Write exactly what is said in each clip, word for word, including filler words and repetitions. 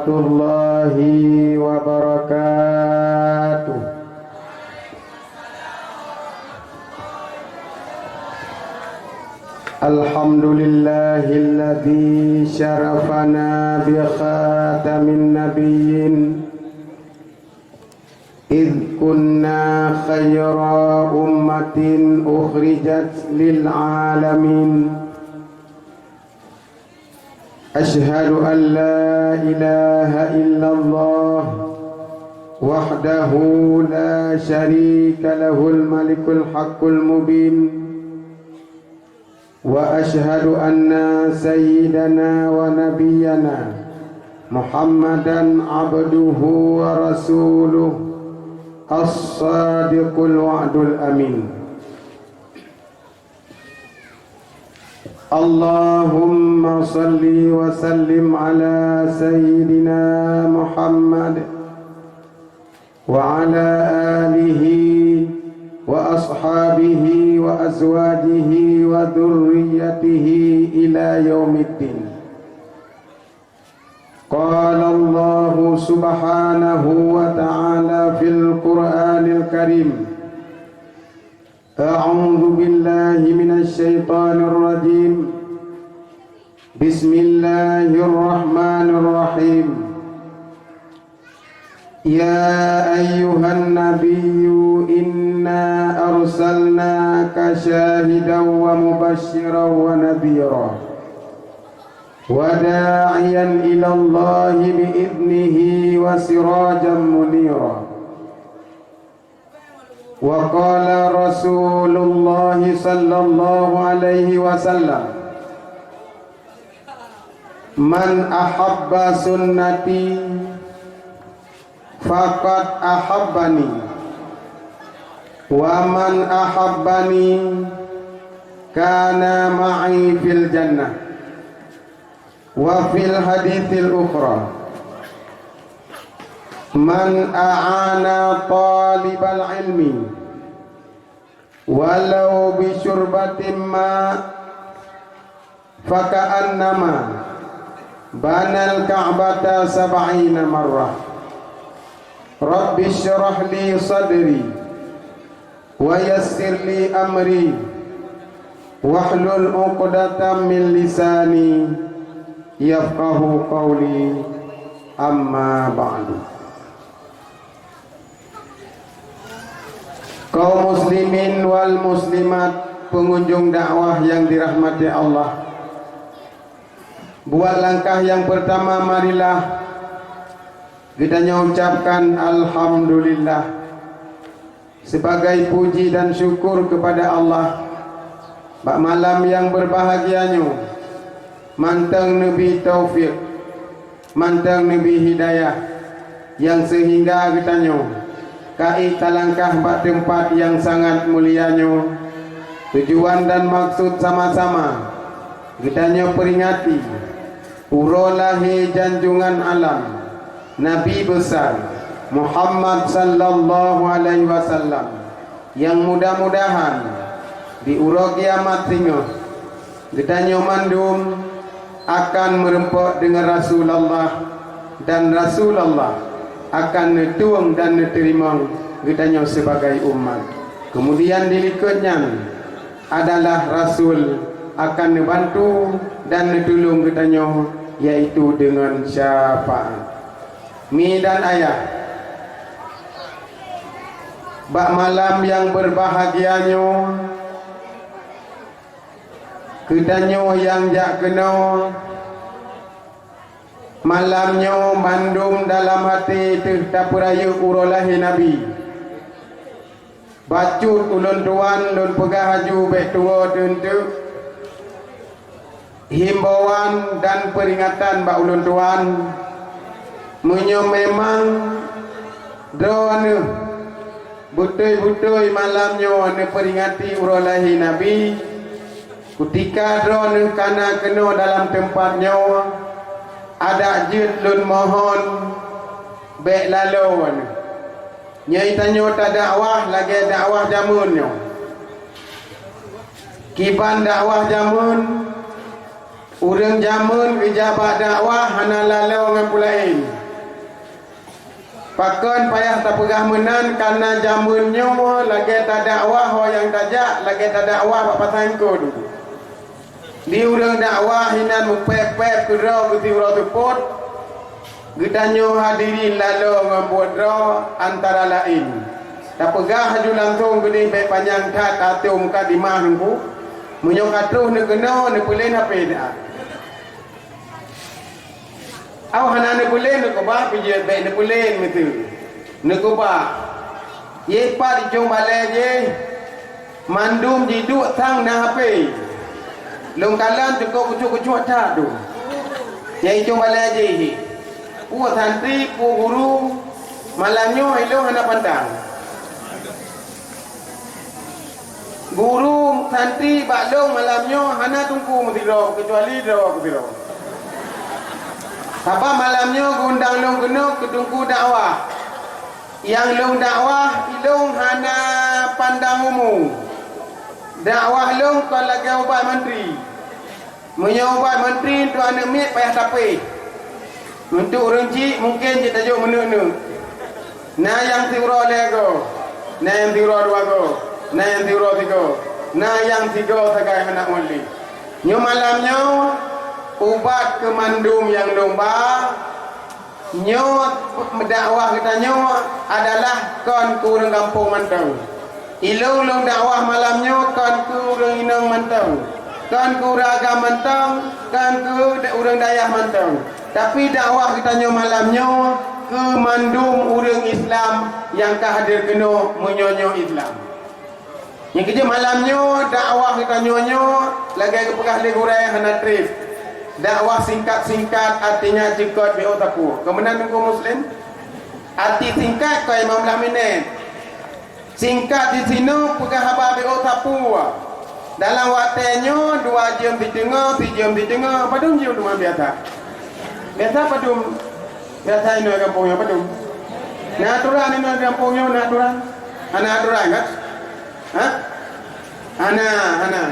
warahmatullahi wabarakatuh. Alhamdulillahilladzi syarafana bi khatamin nabiyyin, idz kunna khaira ummatin ukhrijat lil alamin. Asyhadu an la ilaha illallah wahdahu la syarika lahul malikul haqqul mubin. Wa asyhadu anna sayyidana wa nabiyyana Muhammadan abduhu wa rasuluh, as-sadiqul wa'dul amin. Allahumma salli wa sallim ala sayyidina Muhammad wa ala alihi wa ashabihi wa azwajihi wa dzurriyyatihi ila yaumiddin. Qala Allahu subhanahu wa ta'ala fil Qur'anil Karim, a'udzu billahi minasy syaithanir rajim. Bismillahirrahmanirrahim. Ya ayyuhan nabiyyu inna arsalnaka syahidan wa mubasysyiran wa nadhira, wa da'iyan ilallahi bi idnihi wa sirajan munira. Wa qala Rasulullah sallallahu alaihi wasallam, "Man ahabba sunnati faqad ahabbani, wa man ahabbani kana ma'i fil jannah." Wa fil haditsil ukhra, "Man a'ana talibal ilmi walau bi syurbatin ma, faka'annama banal ka'bata sab'ina marrah." Rabbi syrah li sadri wa yassir li amri, wahlul 'uqdatam min lisani yafqahu qauli, amma ba'du. Kaum muslimin wal muslimat, pengunjung dakwah yang dirahmati Allah, buat langkah yang pertama, marilah geutanyoe ucapkan alhamdulillah. Sebagai puji dan syukur kepada Allah, bak malam nyang berbahagia nyoe, mantong neubi taufik, mantong neubi hidayah, nyang seuhingga geutanyoe ka ék talangkah bak teumpat nyang sangat mulia nyoe. Tujuan dan maksud sama-sama geutanyoe peuringati uroe lahé janjungan alam, Nabi Besar Muhammad sallallahu alaihi wasallam, nyang mudah-mudahan di uroe kiamat singoh geutanyoe mandum akan meureumpok deungon Rasulullah, dan Rasulullah akan neutueng dan neuteurimong geutanyoe sibagai umat. Keumudian dilikot nyan, adalah Rasul akan neubantu dan neutulông geutanyoe, yaitu deungon syafaat. Mi dan ayah, bak malam nyang berbahagia nyoe, geutanyoe nyang jak keunoe malam nyoe mandum dalam até teuh tapeurayeuk uroe lahé Nabi. Bacut ulôn tuan lôn peugah laju bék tuwoe teunteuk himbauan dan peuringatan bak ulôn tuan. Meunyoe memang droeneuh beutôi-beutôi malam nyoe neupeuringati uroe lahé Nabi, kutika droeneuh kana keunoe dalam teumpat nyoe, adak jeuet lôn mohon bék laloe neuh. Nyoe tanyoe tadakwah lagée dakwah jameun nyoe. Kiban dakwah jameun, Ureuëng jameun geujak bak dakwah hana laloe ngon peue laén. Pakon payah tapeugah meunan, kareuna jameun nyoe lagée tadakwah ho nyang tajak lagée tadakwah bak pasai eungkot. Di ureuëng dakwah inan meupéb-péb keudroe geuti uroe seupôt, geutanyoe hadirin laloe ngon buet droe antara laén. Tapeugah laju langsong geudeh bék panyang that ateueh mukadimah Teungku. Meunyoe ka troh neukeunoe, neupeulén hapé dah. Awak hana neupeulén, neukeubah pih jeuet bék neupeulén meuteue. Neukeubah. Yeh pat icong balée jih, mandum jiduek sang na hapé. Lôn kalon cukôp kucok-kucok that tu. Nyang icong balée jih. Peue santri, peue guru, malam nyoe ilôn hana pandang. Guru santri bak lôn malam nyoe hana Teungku meusidroe, keucuali droe keusidroe. Sabab malam nyoe geuundang lôn keunoe keu Teungku dakwah. Nyang lôn dakwah, ilôn hana pandang umu. Dakwah lôn kon lagée ubat mantri. Meunyoe ubat mantri untuk aneuëk miet payah tapéh. Untuk ureuëng chik mungken jeuet tajok meuneuk-neuk. Na nyang siuroe lhée goe, na nyang siuroe dua goe, na nyang siuroe sigoe, na nyang sigoe sagai hana muet lé. Nyoe malam nyoe ubat keu mandum nyang lôn ba. Nyoe meudakwah geutanyoe adalah kon keu ureuëng gampông mantong. Ilôn lôn dakwah malam nyoe kon keu ureuëng inong mantong, kon keu ureuëng agam mantong, kon keu da-, ureuëng dayah mantong. Tapi dakwah geutanyoe malam nyoe keu mandum ureuëng Islam nyang ka hadir keunoe meunyoe nyoe Islam. Nyang keujeuet malam nyoe dakwah geutanyoe nyoe lagée geupeugah lé gurée hana treb. Dakwah singkat-singkat artinya cukôp B O sapu. Keu meunan Teungku Muslim? Arti singkat kon limong blaih minét. Singkat di sinoe peugah haba B O sapu. Dalam watée nyoe dua jeuem siteungoh, sijeuem siteungoh, padum jeuem teuma biasa. Biasa padum? Biasa inoe gampông nyoe padum? Na aturan inoe gampông nyoe, na aturan? Hana aturan kan? Ha? Hana, hana.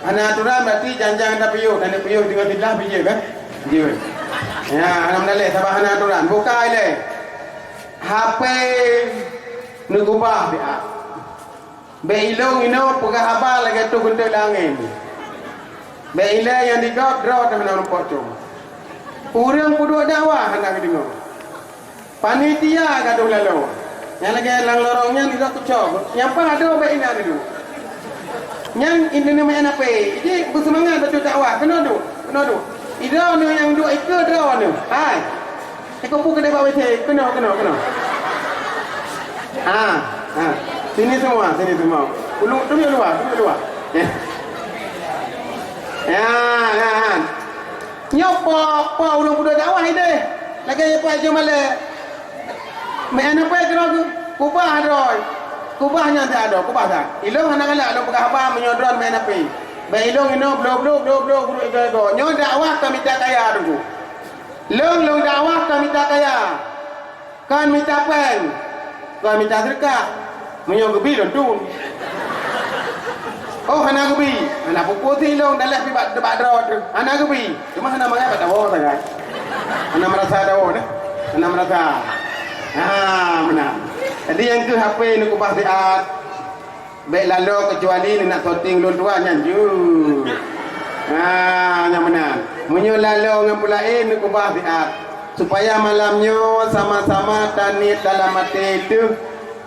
Hana aturan berarti janjang tapiôh, dan piôh tinggai siblah bijéh kan? Jeuet. Ya, hana meudaleh sabab hana aturan. Buka ilée. Hapé neukeubah siat. Bék ilôn inoe peugah haba lagée toh geunteuk lam angén. Bék ilée nyang digop droe teuh hana meurumpok com. Ureuëng peuduek dakwah hana geudeungoe. Panitia gadôh laloe. Nyang lagée lam lorong nyan sidroe keucok. Nyang paih adoe bék inan duek. Nyan indeuneuk meu'en hapé. Jih beuseumangat bacut dakwah. Keunoe duek. Keunoe duek. Idroe neuh nyang duek ikeue droe neuh. Hai. Iko peue keudeh bak W C? Keunoe, keunoe, keunoe. Ha, ha. Sini semua, sini semua. Ulu, tunjuk luar, tunjuk luar. Ya. Ya, ya, ya. Nyoe po, po ureuëng peuduek dakwah ideh. Lagée po jeuem malée. Meu'en hapé keudroe geuh. Kubah droe. Kubah nyan that adoe, kubah that. Ilôn hana galak lôn peugah haba meunyoe droe meu'en hapé. Bék ilôn inoe bloe, bloe, bloe, bloe, guru igo-igo. Nyoe dakwah ka mita kaya Teungku. Lôn, lôn dakwah ka mita kaya. Kon mita péng, kon mita seudeukah. Meunyoe geubi lôn tun. Oh, hana geubi. Hana peue-peue lôn daleh pih bak, bak droe teuh. Hana geubi. Cuma hana mangat bak dawoe sagai. Hana meurasa dawoe deh. Hana meurasa. Ha, meunan. Jadi nyang keuh hapé neukeubah siat. Bék laloe keucuali neunak soting ulôn tuan nyan jeuet. Ha, nyang meunan. Meunyoe laloe ngon peue laén neukeubah siat, supaya malam nyoe sama-sama taniet dalam até teuh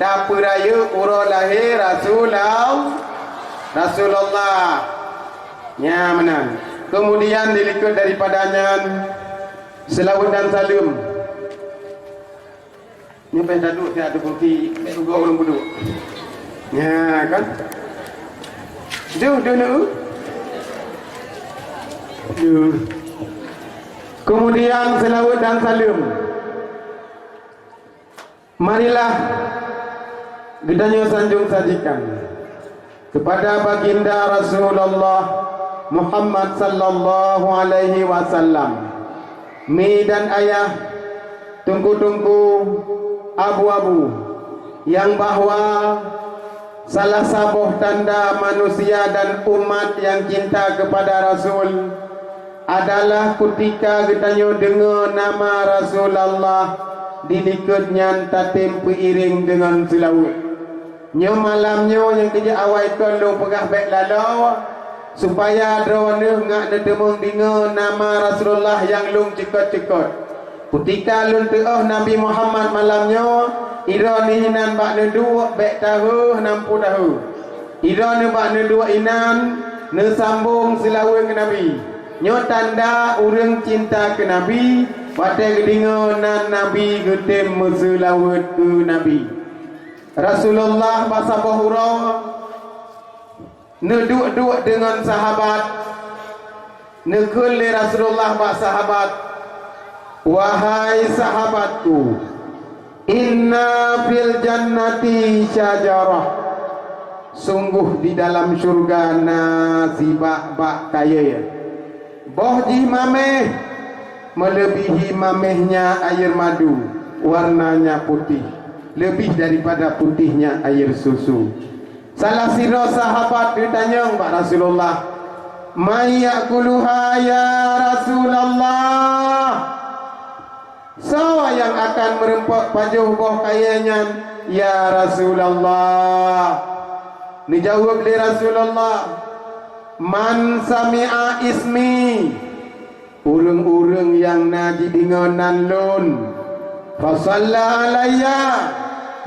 tapeurayeuk uroe lahé Rasulullah, Rasulullah. Nyang meunan. Kemudian dilikot daripada nyan, seulaweuet dan saleuem. Nyoe bèk taduek siat ateueh kursi, bèk tugoe ureueng peuduek. Nya kan? Deuh, deuh, deuh. Deuh. Kemudian selawat dan saleuem. Marilah geutanyoe sanjong sajikan kepada Baginda Rasulullah Muhammad sallallahu alaihi wasallam, mi dan ayah, teungku-teungku, abu-abu, nyang bahwa salah saboh tanda manusia dan umat nyang cinta kepada Rasul, adalah kutika geutanyoe deungoe nama Rasulullah, di likot nyan tatem peuiréng deungon seulaweuet. Nyoe malam nyoe nyang keujeuet awai kon lôn peugah bék laloe, supaya droeneuh ngat neuteumeung deungoe nama Rasulullah nyang lôn ceukot-ceukot. Kutika lôn teuôh Nabi Muhammad malam nyoe, droeneuh inan bak neuduek bék taheueh nampu taheueh. Droeneuh bak neuduek inan neusambong seulaweuet ngon Nabi. Nyoe tanda ureuëng cinta keu Nabi, watée geudeungoe nan Nabi geutem meuseulaweuet keu Nabi. Rasulullah bak saboh uroe neuduek-duek deungon sahabat. Neukheun lé Rasulullah bak sahabat, "Wahai sahabatku, inna fil jannati syajarah. Sungguh di dalam syurga na sibak bak kayée. Boh jih maméh, meuleubihi maméhnya air madu, warnanya putih, lebih daripada putihnya air susu." Salah sidroe sahabat geutanyong bak Rasulullah, "Man ya'kuluha ya Rasulullah? Soe nyang akan meureumpok pajoh boh kayée nyan, ya Rasulullah?" Neujaweueb lé Rasulullah, "Man sami'a ismi." Ureuëng-ureuëng nyang na jideungoe nan lôn, fa shalla alayya,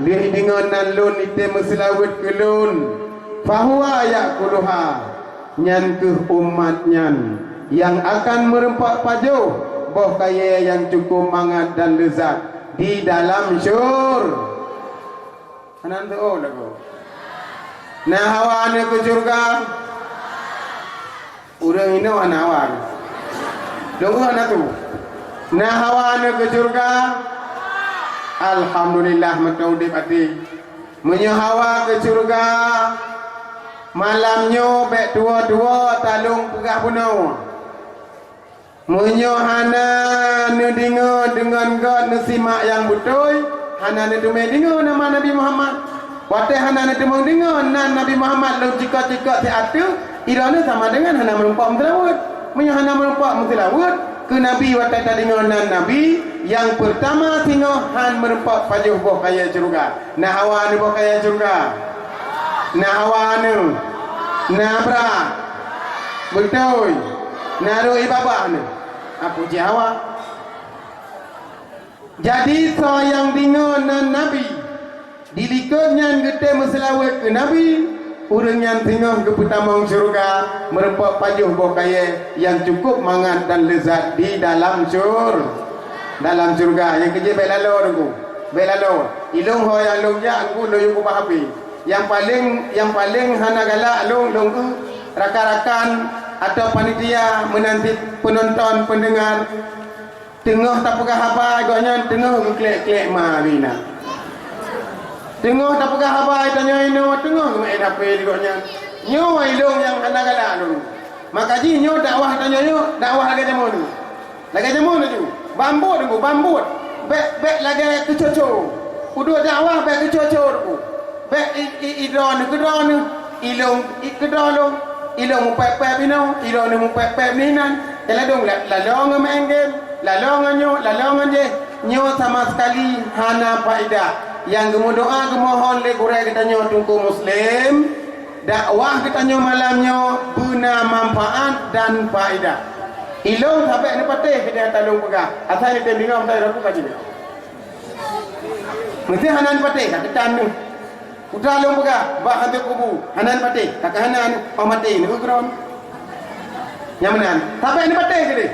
lheueh deungoe nan lôn item meuseulaweuet keu lôn, fa huwa ya'kuluha, nyan kheueh umat nyan nyang akan meureumpok pajoh boh kayée nyang cukup mangat dan leuzat di dalam syur-, Hana teuôt lagoe. Na hawa aneuk keu syeuruga? Ureuëng inoe hana hawa. Deungoe hana tu. Na hawa aneuk keu syeuruga? Alhamdulillah, meuteudeb até. Meunyoe hawa keu syeuruga, malam nyoe bék tuwoe-tuwoe talông peugah bunoe. Meunyoe hana neudeungoe deungon göt neusimak nyang beutôi, hana neuteumé deungoe nama Nabi Muhammad. Watée hana neuteumeung deungoe nan Nabi Muhammad lôn cikot-cikot siat teuk, droeneuh sama deungon hana meurumpok meuseulaweuet. Meunyoe hana meurumpok meuseulaweuet keu Nabi watée tadeungoe nan Nabi, nyang peurtama singoh hán meurumpok pajoh boh kayée syeuruga. Na hawa neuboh kayée syeuruga? Na hawa neu? Na brat? Beutôi. Na rhot ié babah neu? Apu jihawa. Jadi soe nyang deungoe nan Nabi, di likot nyan geutem meuseulaweuet keu Nabi, ureuëng nyan singoh geupeutamong syeuruga meurumpok pajoh boh kayée nyang cukup mangat dan leuzat di dalam syur-, dalam syeuruga. Nyang keujeuet bék laloe Teungku. Bék laloe. Ilông ho nyang lôn jak, Teungku, lôn yue keubah hapé. Nyang paleng, nyang paleng hana galak lôn, lôn eu rakan-rakan atau panitia meunan cit peunonton, peundeungar. Teungoh tapeugah haba, gobnyan teungoh geuklek-klek ma lé inan. Teungoh tapeugah haba, tanyoe inoe, teungoh geumeu'en hapé lé gobnyan. Nyoe ilông nyang hana galak lôn. Maka jih nyoe dakwah tanyoe nyoe, dakwah lagée jameun. Lagée jameun laju. Bambot Teungku, bambot. Bék, bék lagée keucoco. Udok dakwah bék keucoco Teungku. Bék i, i, i droeneuh keu droeneuh, ilông i keu droe lông, ilông mupéb-péb inoe, i droeneuh mupéb-péb inan. Teuladong la-, lalong ngon main game, lalong ngon nyoe, lalong ngon jéh. Nyoe sama sekali hana faedah. Nyang geumeudoá geumohon lé gurée geutanyoe Teungku Muslim, dakwah geutanyoe malam nyoe beuna manfaat dan faedah. Ilông sabék neupatéh keudeh talông peugah, asai neutem deungoe meutai rabu ka jinoe. Meusé hana neupatéh ka keutan neuh. Putra lôn peugah, bah hantom kubu, hana neupatéh, ka keu hana neuh, oh maté neuh keudroe. Nyang meunan, sabék neupatéh keudeh.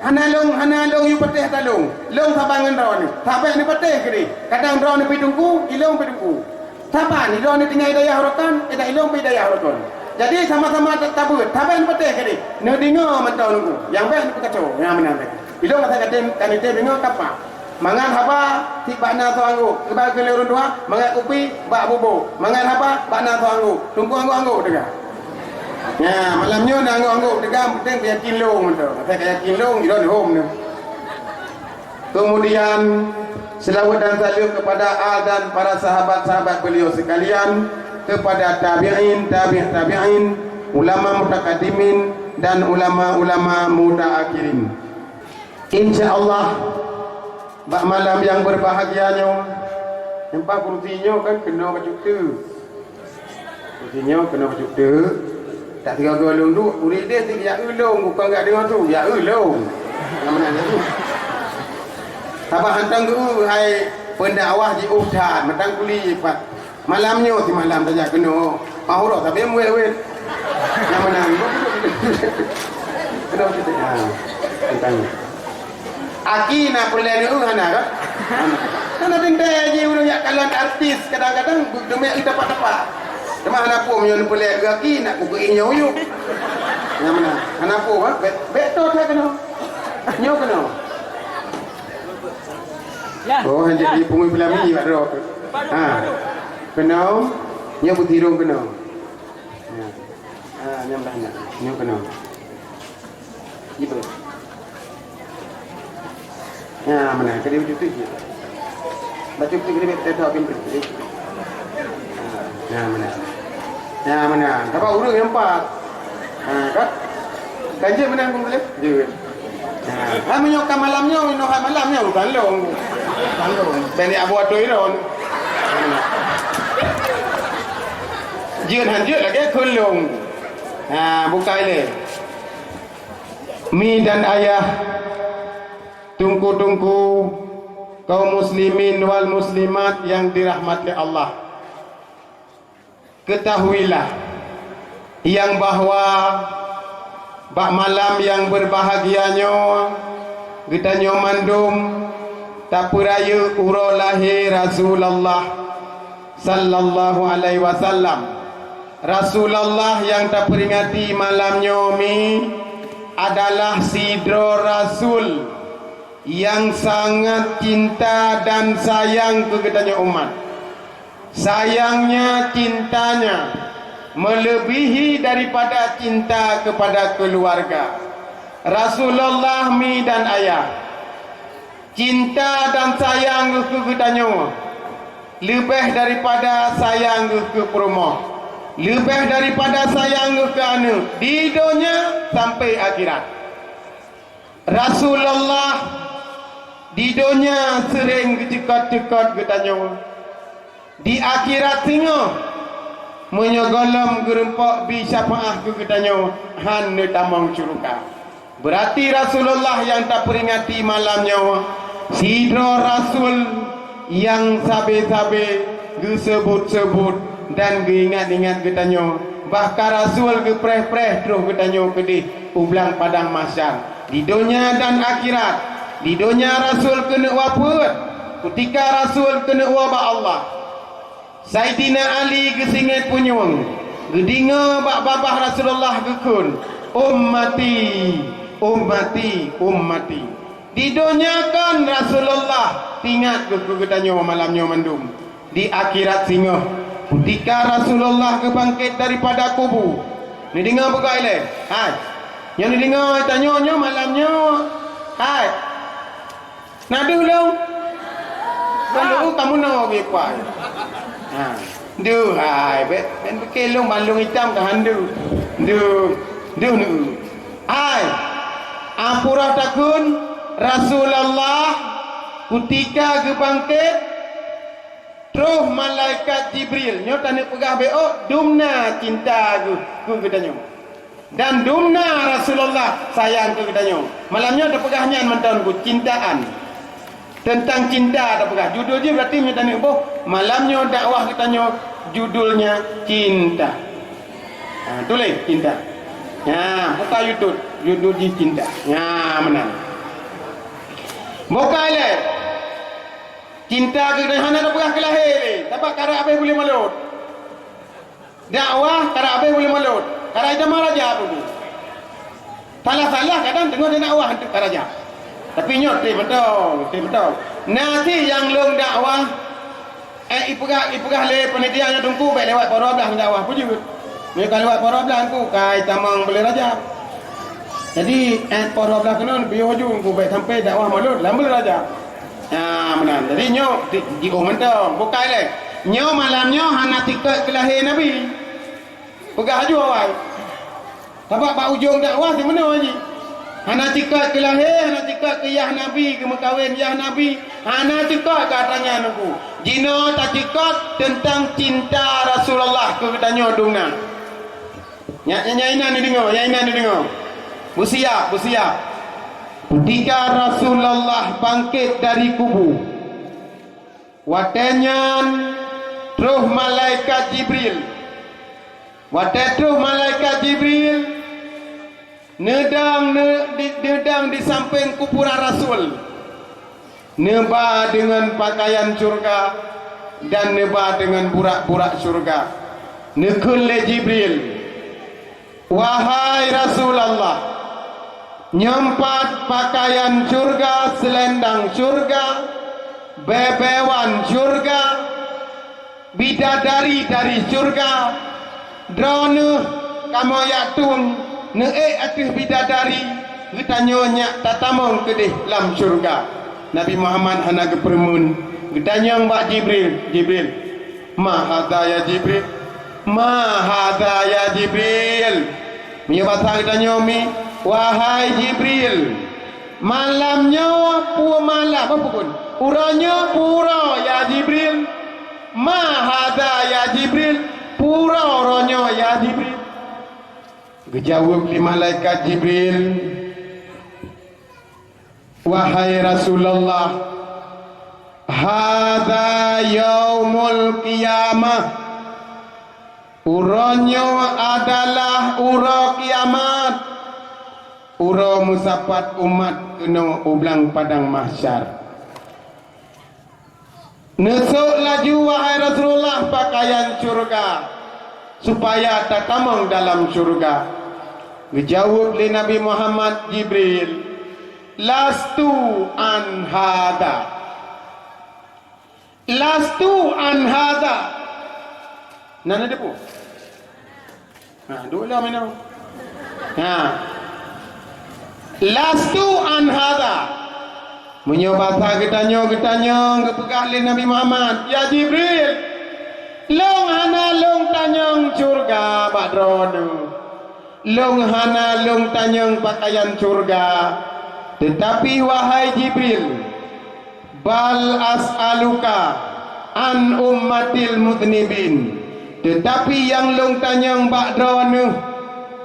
Hana lông, hana lông yue patéh ata lông. Lông saban ngon droeneuh. Sabék neupatéh keudeh. Kadang droeneuh pih teungku, ilông pih teungku. Saban, droeneuh tinggai dayah urotan, ida ilông pih dayah urotan. Jadi sama-sama ta-, tabeuet, sabék neupatéh keudeh. Neudeungoe mantong teungku. Nyang bék neupeukaco, nyang meunan bék. Ilông asai ka tem, ka neutem deungoe kapa. Mangat haba, tieb bak na soe anggôk. Keubah keu lé ureuëng tuha, mangat kupi, bak buboe. Mangat haba, bak na soe anggôk. Teungku anggôk-anggôk teuga. Nya, malam nyoe na anggôk-anggôk teuga, mungken keuyakin lông mantong. Asai keuyakin lông, ilông hom nyoe. Kemudian, selawat dan salam kepada al dan para sahabat-sahabat beliau sekalian, kepada tabi'in, tabi' tabi'in, ulama mutakadimin, dan ulama-ulama muta'akhirin. Insya Allah, bak malam nyang berbahagia nyoe, nyoe kursi nyoe kan keunoe bacut teuk. Kursi nyoe keunoe bacut teuk. Tak sigoe-goe lôn duek, ureueng deh si ya eu lôn, bukon gak deungoe su, ya eu lôn. Nyang meunan tu. Saban hantom geu hai pendakwah jiôh that, mantong kuli pat. Malam nyoe simalam tajak keunoe, pahu roh sabe muet-muet. Nyang meunan. Keunoe bacut teuk. Ha, teuntang. Aki na peureulèe neu hana kan? Hana. Hana teuntèe jih ureueng jak kalon artis kadang-kadang beudeumek i tapak-tapak. Teuma hana peue meunyoe neupeureulèe keu aki nak kukeuieng nyoe uyuek. Nyang meunan. Hana peue, ha? Bèk, bèk to that keunoe. Nyoe keunoe. Oh, hana jadi pungo Islami bak droe. Ha. Keunoe, nyoe beutirong keunoe. Ha. Ha, nyang blah nyan. Nyoe keunoe. Ibu. Ya, meunan. Keu dia begitu je. Baca begitu dia tak tahu apa yang berarti. Ya, meunan. Ya, meunan. Dapat ureueng nyang pat. Ha, kan? Kan je meunan pun boleh? Je. Ha, ha, meunyoe ka malam nyoe, meunyoe hai malam nyoe, bukan long. Bukan long. Dan ni Abu Atoi Ron. Jeuet han jeuet lagèe kheun long. Ha, bukai lé. Mi dan ayah, teungku-teungku, kaum muslimin wal muslimat yang dirahmati Allah. Ketahuilah yang bahwa bak malam yang berbahagia nyoe, geutanyoe mandum tapeurayeuk uroe lahé Rasulullah sallallahu alaihi wasallam. Rasulullah nyang taperingati malam nyoe mi adalah sidroe rasul nyang sangat cinta dan sayang keu geutanyoe umat. Sayangnya, cintanya melebihi daripada cinta kepada keluarga. Rasulullah mi dan ayah, cinta dan sayang geuh keu geutanyoe leubeh daripada sayang geuh keu peurumoh, leubeh daripada sayang geuh keu aneuk di donya sampai akhirat. Rasulullah di donya seuréng geuceukot-ceukot geutanyoe. Di akhirat singoh, meunyoe gohlom geurumpok bi syafaat keu geutanyoe, han neutamong syeuruga. Beurati Rasulullah nyang taperingati malam nyoe, sidroe rasul nyang sabe-sabe geuseubut-seubut dan geuingat-ingat geutanyoe. Bahkan rasul geupreh-preh troh geutanyoe keudeh u blang padang mahsyar. Di donya dan akhirat, di donya rasul keuneuk wafeuet, kutika rasul keuneuk woe bak Allah. Saidina Ali geusingét punyueng, geudeungoe bak babah Rasulullah geukheun, "Ummati, ummati, ummati." Di donya kon Rasulullah teuingat keu geutanyoe malam nyoe mandum. Di akhirat singoh, kutika Rasulullah geubangkét daripada kubu, neudeungoe peugah ilée, "Hai, nyoe neudeungoe tanyoe nyoe malam nyoe, hai." Na deuh lom? Ban deuh kamoe noe geuipa. Ha. Deuh hai, bèk, bèk pike lôn ban lôn itam ka han deuh. Deuh, deuh neu. Hai. Ampura takheun Rasulullah kutika geubangkét, troh malaikat Jibril. Nyoe taneuk peugah beuôt, dumna cinta geuh keu geutanyoe. Dan dumna Rasulullah sayang keu geutanyoe. Malam nyoe tapeugah nyan mantong ku cintaan. Teuntang cinta tapeugah. Judul jih berarti meunyoe taneuk boh, malam nyoe dakwah geutanyoe judulnya cinta. Ha, tuléh cinta. Nya, buka YouTube, judul jih cinta. Nya, meunan. Buka ilée. Cinta keu geutanyoe hana tapeugah keu lahé lé. Sabab karab habéh buleuen Molot. Dakwah karab habéh buleuen Molot, karab itamah Rajab tu. Salah-salah kadang teungoh dakwah teuk ka Rajab. Tapi nyoe treb mantong, treb mantong. Na cit nyang lôn dakwah, eh, ipeugah, ipeugah lé panitia nyoe teungku bèk lewat poh dua blah dakwah, peue jeuet? Meunyoe ka lewat poh dua blah teungku, ka itamong buleuen Rajab. Jadi, eh, poh dua blah keunoe piôh ju teungku bèk sampai dakwah Molot lam buleuen Rajab. Nah, meunan. Jadi nyoe di, jiôh mantong. Bukai lé. Nyoe malam nyoe hana tikot keu lahé Nabi. Peugah laju awai. Sabab bak ujong dakwah simeunoe jih. Hana ceukot keu lahé, hana ceukot keu yah Nabi, geumeukawen yah Nabi, hana ceukot keu atra nyan Teungku. Jinoe taceukot teuntang cinta Rasulullah keu geutanyoe dum na. Nya, nya, nya inan neudeungoe, nya inan neudeungoe. Beusiap, beusiap. Keutika Rasulullah bangkét dari kubu, watée nyan troh malaikat Jibril. Watée troh malaikat Jibril, neudong, ne-, di, neudong di sampéng kuburan Rasul. Neuba deungon peukayan syeuruga dan neuba deungon burak-burak syeuruga. Neukheun lé Jibril, "Wahai Rasulullah, nyoe pat peukayan syeuruga, seulendang syeuruga, beubeuen syeuruga, bidadari dari syeuruga, droeneuh kamoe jak tueng neuék ateueh bidadari, geutanyoe nyak tatamong keudeh lam syeuruga." Nabi Muhammad hana geupeureumeun, geutanyong bak Jibril, "Jibril, ma hadza ya Jibril? Ma hadza ya Jibril?" Meunyoe basa geutanyoe mi, "Wahai Jibril, malam nyoe peue malam, oh, peue kon? Uroe nyoe peue uroe ya Jibril?" "Ma hadza ya Jibril, peue uroe nyoe ya Jibril?" Geujaweueb lé malaikat Jibril, "Wahai Rasulullah, hadza yaumul qiyamah." Uroe nyoe adalah uroe kiamat, uroe meusapat umat keunoe u blang padang mahsyar. Neusok laju, wahai Rasulullah, peukayan syeuruga, supaya tatamong dalam syeuruga. Geujaweueb lé Nabi Muhammad, Jibril, "Lastu an hadza. Lastu an hadza." Na, na deungoe? Ha, duek lom inoe. Ha. "Lastu an hadza." Meunyoe basa geutanyoe, geutanyong, geupeugah lé Nabi Muhammad, "Ya Jibril, lôn hana lôn tanyong syeuruga bak droeneuh. Lôn hana lôn tanyong peukayan syeuruga. Teutapi, wahai Jibril, bal as'aluka an ummatil mudznibin. Teutapi nyang lôn tanyong bak droeneuh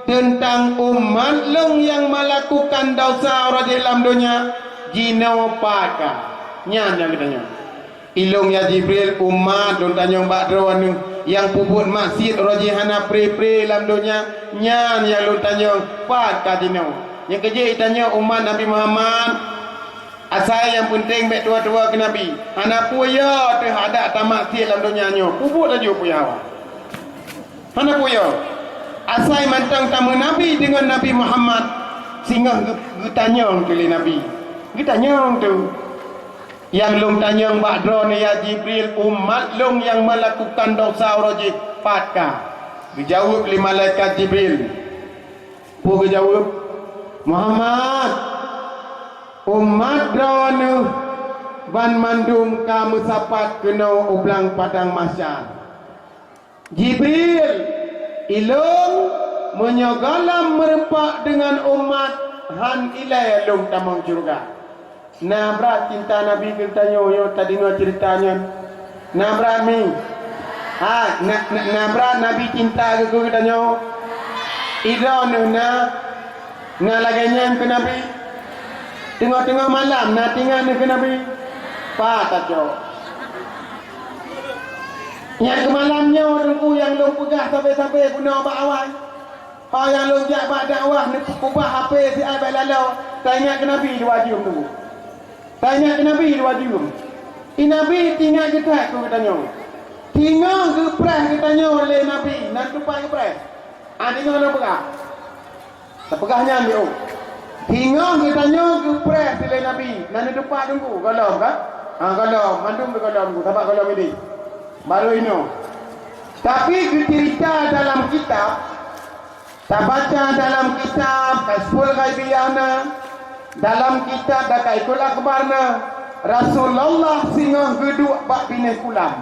teuntang umat lôn nyang meulakukan desya uroe jih lam donya, jinoe pat ka." Nyan nyang geutanyong. "Ilôn, ya Jibril, umat lôn tanyong bak droeneuh nyang peubuet maksiet uroe jih hana pre-pre lam donya, nyan nyang lôn tanyong, pat ka jinoe?" Nyang keujeuet tanyoe umat Nabi Muhammad, asai nyang peunteng bék tuwoe-tuwoe keu Nabi. Hana peue yo teuh adak tamaksiet lam donya nyoe, peubuet laju peue nyang hawa. Hana peue yo. Asai mantong tameunabi deungon Nabi Muhammad, singoh geu-, geutanyong teuh lé Nabi. Geutanyong teuh. "Nyang lôn tanyong bak droeneuh, ya Jibril, umat lôn nyang meulakukan desya uroe jih pat ka?" Geujaweueb lé malaikat Jibril. Peue geujaweueb? "Muhammad, umat droeneuh banmandum ka meusapat keunoe u blang padang mahsyar." "Jibril, ilôn meunyoe gohlom meurumpok deungon umat, hán ilée lôn tamong syeuruga." Na brat cinta Nabi keu geutanyoe nyoe tadeungoe ceurita nyan? Na brat mi? Ha, na, na, na brat Nabi cinta keu geutanyoe? Idroeneuh na, na lagée nyan keu Nabi? Teungoh-teungoh malam na tingat neuh keu Nabi? Pat tacok. Nyan keu malam nyoe Teungku nyang lôn peugah sabe-sabe bunoe bak awai. Ho nyang lôn jak bak dakwah neupeukeubah hapé siat bak laloe, taingat keu Nabi dua jeuem Teungku. Taingat keu Nabi dua jeuem. I Nabi tingat geutat keu geutanyoe. Singoh geupreh geutanyoe lé Nabi, nan teumpat geupreh. Ah, singoh lôn peugah. Tapeugah nyan di ôk. Singoh geutanyoe geupreh lé Nabi, nan di teumpat Teungku, gohlom kan? Ha, gohlom, mandum di gohlom Teungku, sabab gohlom idéh. Baru inoe. Tapi geuceurita dalam kitab, tabaca dalam kitab Kasyful Ghaibiyah na, dalam kitab Daqaiqul Akhbar na, Rasulullah singoh geuduek bak binéh kulam.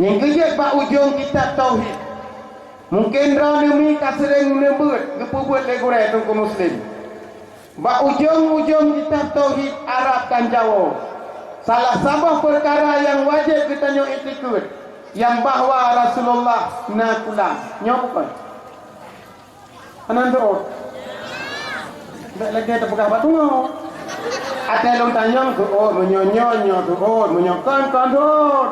Nyang keujeuet bak ujong kitab tauhid. Mungken droeneuh mi ka seuréng neubeuet, geupeubuet lé gurée teungku muslim. Bak ujong-ujong kitab tauhid Arab dan Jawoe, salah saboh peukara nyang wajéb geutanyoe iktikeuet, nyang bahwa Rasulullah na kulam. Nyoe bukon? Hana teuôt. Bèk lagèe tapeugah bak teungoh. Até lôn tanyong teuôt, meunyoe nyoe, nyoe teuôt, meunyoe kon, kon teuôt.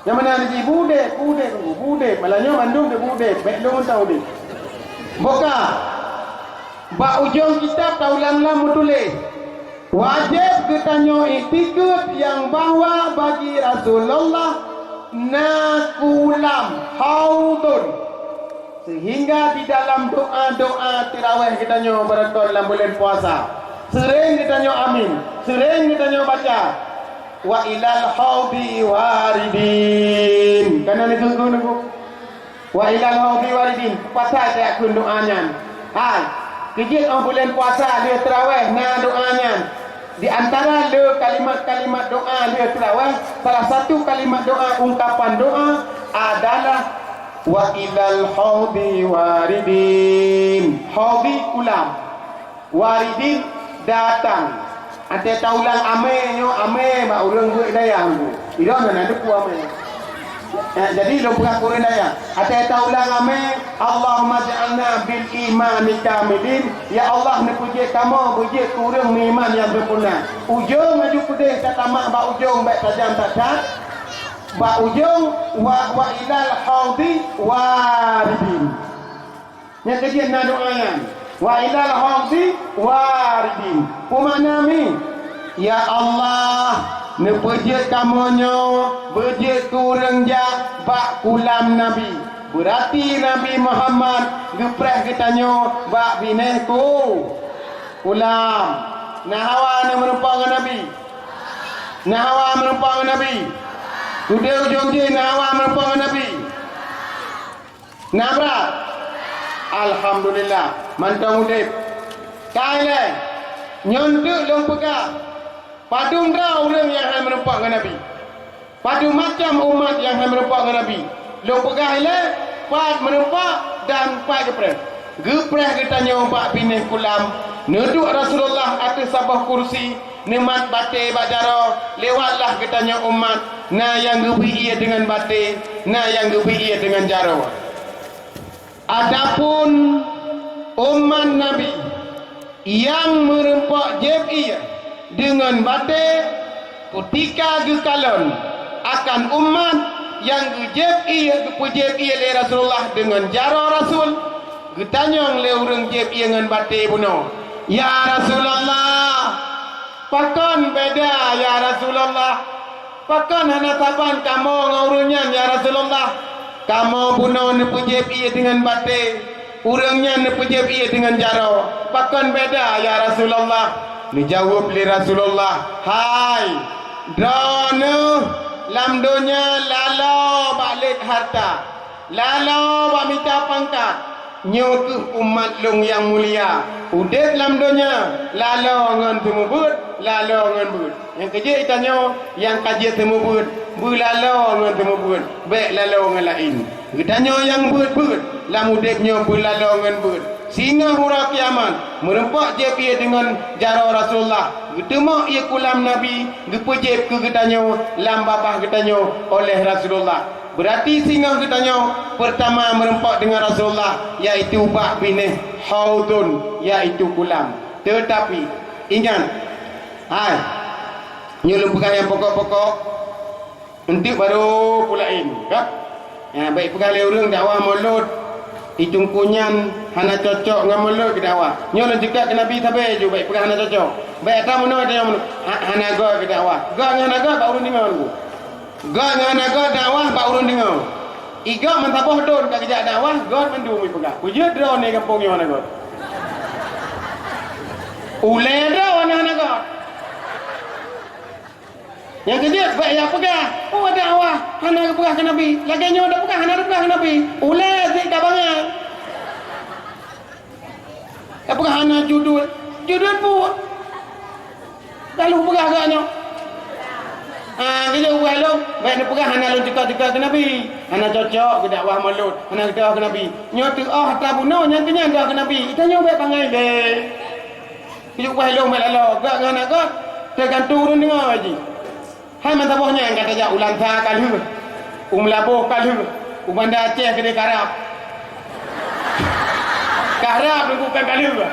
Nyang meunan jih budek, budek, budek. Malah nyoe mandum dek budek, bèk lôn tau deh. Boka. Bak ujong kitab taulang-ulang meutuléh, wajéb geutanyoe iktikeuet nyang bahwa bagi Rasulullah na kulam, haudun. Seuhingga di dalam doa-doa teurawéh geutanyoe beureukat lam buleuen puasa, seuréng geutanyoe amin, seuréng geutanyoe baca, "Wa ilal haudi waridin." Kana neukeuh-keuh neukeuh. "Wa ilal haudi waridin." Pasai tajak kheun doa nyan. Hai, keujeuet óh buleuen puasa lheueh teurawéh na doa nyan. Di antara le kalimat-kalimat doa lheueh teurawéh, salah satu kalimat doa, ungkapan doa adalah, "Wa ilal haudi waridin." Haudi kulam. Waridin datang. Até taulang amé nyoe, amé bak ureueng beuet dayah nyoe. Idong na deuk amé. Eh, jadi lôn peugah keu ureueng dayah. Até taulang amé, Allahumma ja'alna bil imani kamilin. Ya Allah, neupeujeuet kamoe beujeuet keu ureueng meuiman nyang sempurna. Ujong laju peudeh tatamak bak ujong bèk tajam that-that. Bak ujong wa, wa ilal haudi waridin. Nyang keujeuet na doa nyan, "Wa ilal haudi waridin." Peue makna mi? Ya Allah, neupeujeuet kamoe nyoe beujeuet keu ureueng jak bak kulam Nabi. Beurati Nabi Muhammad geupreh geutanyoe bak binéh ku-, kulam. Na hawa neumeureumpok ngon Nabi? Na hawa meureumpok ngon Nabi? Udeb ujong jih na hawa meureumpok ngon Nabi? Na brat? Alhamdulillah, mantong udeb. Ka ilée, nyoe teuk lôn peugah, padum droe ureueng nyang hana meureumpok ngon Nabi. Padum macam umat nyang hana meureumpok ngon Nabi. Lôn peugah ilée, pat meureumpok dan pat geupreh. Geupreh geutanyoe bak binéh kulam, neuduek Rasulullah ateueh saboh kursi, neumat batée bak jaroe, lewatlah geutanyoe umat, na nyang geubri ié deungon batée, na nyang geubri ié deungon jaroe. Adapun umat Nabi nyang meureumpok jieb ié deungon batée, kutika geukalon akan umat nyang geujieb ié, geupeujieb ié lé Rasulullah deungon jaroe Rasul, geutanyong lé ureueng jieb ié ngon batée bunoe, "Ya Rasulullah, pakon beda, ya Rasulullah?" "Pakon hana saban kamoe ngon ureueng nyan, ya Rasulullah? Kamoe bunoe neupeujieb ié deungon batée, ureueng nyan neupeujieb ié deungon jaroe. Pakon beda, ya Rasulullah?" Neujaweueb lé Rasulullah, "Hai, droeneuh lam donya laloe bak lét hareuta, laloe bak mita pangkat. Nyoe kheueh umat lôn nyang mulia, udeb lam donya laloe ngon seumeubeuet, laloe ngon beuet." Nyang keujeuet tanyoe, nyang ka jeuet seumeubeuet, beulaloe ngon seumeubeuet, bèk laloe ngon laén. Geutanyoe nyang beuet-beuet lam udeb nyoe beulaloe ngon beuet. Singoh uroe kiamat, meureumpok jieb ié deungon jaroe Rasulullah, geuteumok ié kulam Nabi, geupeujieb keu geutanyoe lam babah geutanyoe oleh Rasulullah. Beurati singoh geutanyoe peurtama meureumpok deungon Rasulullah, yaitu bak binéh haudun, yaitu kulam. Teutapi, ingat, hai, nyoe lôn peugah nyang pokok-pokok, eunteuk barô peue laén, ka? Ya, bèk peugah lé ureueng dakwah mulod, i teungku nyan hana cocok ngon mulod keu dakwah. Nyoe lôn ceukat keu Nabi sabe ju, bèk peugah hana cocok. Bèk atra meunoe, atra meunoe. Ha-, hana göt keu dakwah. Göt ngon hana göt bak ureueng deungoe. Göt ngon hana göt dakwah bak ureueng deungoe. I göt meusaboh thon ka geujak dakwah, göt mandum ipeugah. Peue jeuet droeneuh gampông nyoe hana göt? Ulèe droeneuh hana göt. Nyang keujeuet bèk ya peugah, "Oh, dakwah hana geupeugah keu Nabi." Lagèe nyoe tapeugah hana tapeugah keu Nabi. Ulèe jih ka bangai. Tapeugah hana judul. Judul peue? Lalu peugah geuh nyoe. Ah, geujak ubah lôn, bèk neupeugah hana lôn ceuka-ceuka keu Nabi. Hana cocok keu dakwah mulod, hana geudakwah keu Nabi. Nyoe teuh óh atra bunoe nyang keu nyan dakwah keu Nabi. Geutanyoe bèk bangai lé. Keuneuk wéh lôn bèk laloe, göt ngon hana göt, teugantung ureueng deungoe jih. Hai meusaboh nyan ka tajak u Lansa ka lheueh, u Meulaboh ka lheueh, u Banda Aceh keudéh karab. Karab nunggu kan ka lheueh.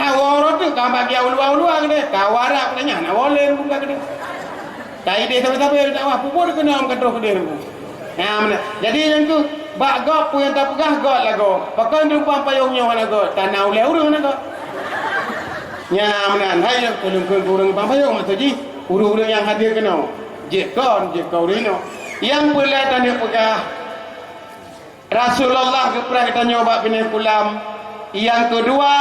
Hawa rot tu ka bagian u luwa-u luwa keudéh, ka warab keudéh nyan, hawa lé nunggu ka keudéh. Ka idéh sabe-sabe dakwah pubur keunoe ka troh keudéh nunggu. Nah, meunan. Jadi nyang tu, bak göt peue nyang tapeugah göt lagoe. Pakon teumpat payong nyoe hana göt, tana ulèe ureueng hana göt. Nya meunan, hai nyang keu lôn kheun keu ureueng bang payong maksud jih, ureueng-ureueng nyang hadir keunoe. Jeuet kon, jeuet kon ureueng inoe. Nyang peulai taneuk peugah, Rasulullah geupreh geutanyoe bak binéh kulam. Nyang keudua,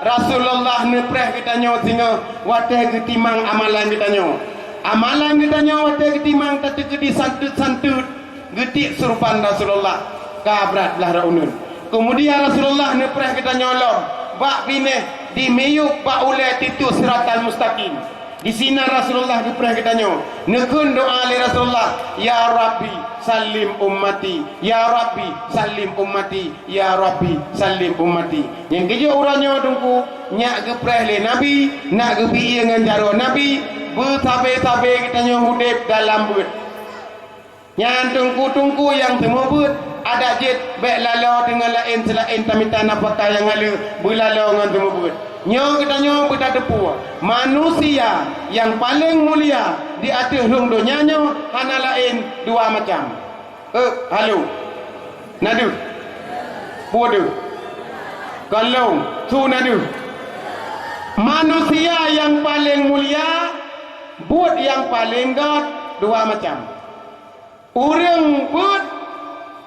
Rasulullah neupreh geutanyoe singoh watèe geutimang amalan geutanyoe. Amalan geutanyoe watèe geutimang tateukeudi santeuet-santeuet. Geutiek surban Rasulullah ka brat blaih droe uneuen. Keumudian Rasulullah neupreh geutanyoe lom bak binéh di miyueb bak ulèe Titus Siratal Mustaqim. Disinan Rasulullah geupreh geutanyoe. Neukheun doa lé Rasulullah, "Ya Rabbi, sallim ummati. Ya Rabbi, sallim ummati. Ya Rabbi, sallim ummati." Nyang keujeuet uroe nyoe Teungku, nyak geupreh lé Nabi, nak geubi ie ngon jaroe Nabi, beusabe-sabe geutanyoe udeb dalam beuet. Nyan teungku-teungku nyang seumeubeuet, adak jeuet bèk laloe deungon laén seulaén tamita nafakah nyang haleue, beulaloe ngon seumeubeuet. Nyoe geutanyoe beutateupeue, manusia nyang paleng mulia di ateueh lheueng donya nyoe hana laén dua macam. Eh, halo. Na deuh? Peue deuh? Kon lôn, su na deuh? Manusia nyang paleng mulia, buet nyang paleng gèt, dua macam. Ureueng beuet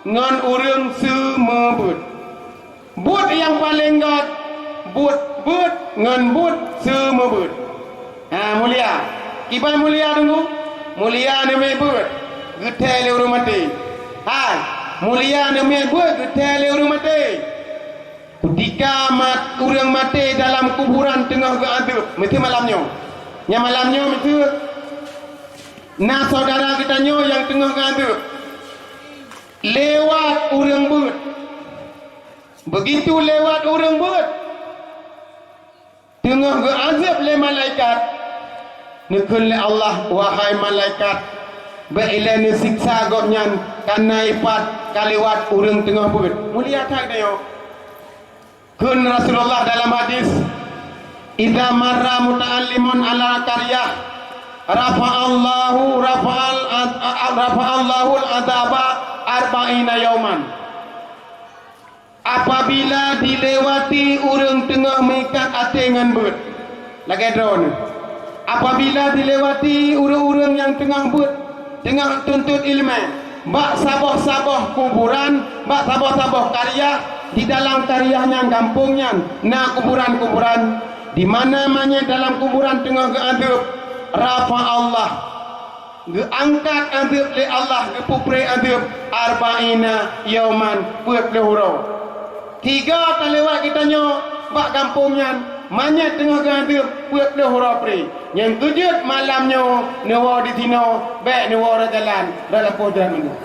ngon ureueng seumeubeuet. Beuet nyang paleng gèt, beuet beuet ngon beuet seumeubeuet. Ha, mulia. Kiban mulia Teungku? Mulia neumiet beuet, geuthèe lé ureueng maté. Hai, mulia neumiet beuet, geuthèe lé ureueng maté. Keutika mat-, ureueng maté dalam kuburan teungoh geuadeueb, miseue malam nyoe. Nyang malam nyoe miseue na syedara geutanyoe nyang teungoh geuadeueb. Lewat ureueng beuet. Beugitu lewat ureueng beuet, teungoh geuadeueb lé malaikat, neukheun lé Allah, "Wahai malaikat, bèk ilèe neusiksa gobnyan, ka na ipat ka lewat ureueng teungoh beuet." Mulia that geutanyoe. Kheun Rasulullah dalam hadis, "Idza marra muta'allimun 'ala qaryah, rafa'allahu, rafa'al ad-, a-, a-, rafa'allahul adzaba arba'ina yauman." Apabila dilewati ureueng teungoh meuikat até ngon beuet, lagèe droeneuh. Apabila dilewati ureueng-ureueng nyang teungoh beuet, teungoh tuntot ileumèe, bak saboh-saboh kuburan, bak saboh-saboh qaryah, di dalam qaryah nyan, gampông nyan, na kuburan-kuburan, di mana manyét dalam kuburan teungoh geuadeueb, rafa Allah. Geuangkat adeueb lé Allah, geupeupreh adeueb, arba'ina yauman, peuet ploh uroe. Tiga talewat geutanyoe bak gampông nyan, manyét teungoh geuadeueb, peuet ploh uroe preh. Nyang keujeuet malam nyoe neuwoe disinoe, bèk neuwoe rot jalan, rot lampôh jalan mandum.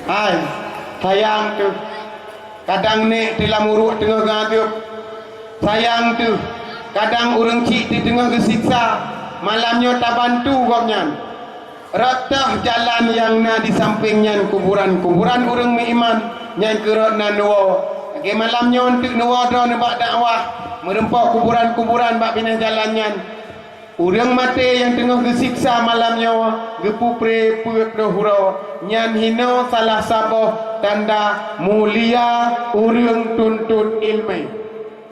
Hai, sayang teuh. Kadang nèk teuh lam uruek teungoh geuadeueb. Sayang teuh, kadang ureueng chik teuh teungoh geusiksa, malam nyoe tabantu gobnyan. Rot teuh jalan nyang na di sampéng nyan kuburan-kuburan ureueng meuiman, nyan keuh rot na neuwoe. Lagèe malam nyoe eunteuk neuwoe droeneuh bak dakwah, meureumpok kuburan-kuburan bak binéh jalan nyan. Ureueng maté nyang teungoh geusiksa malam nyoe geupeupreh peuet ploh uroe, nyan hinoe salah saboh tanda mulia ureueng tuntot ileumèe.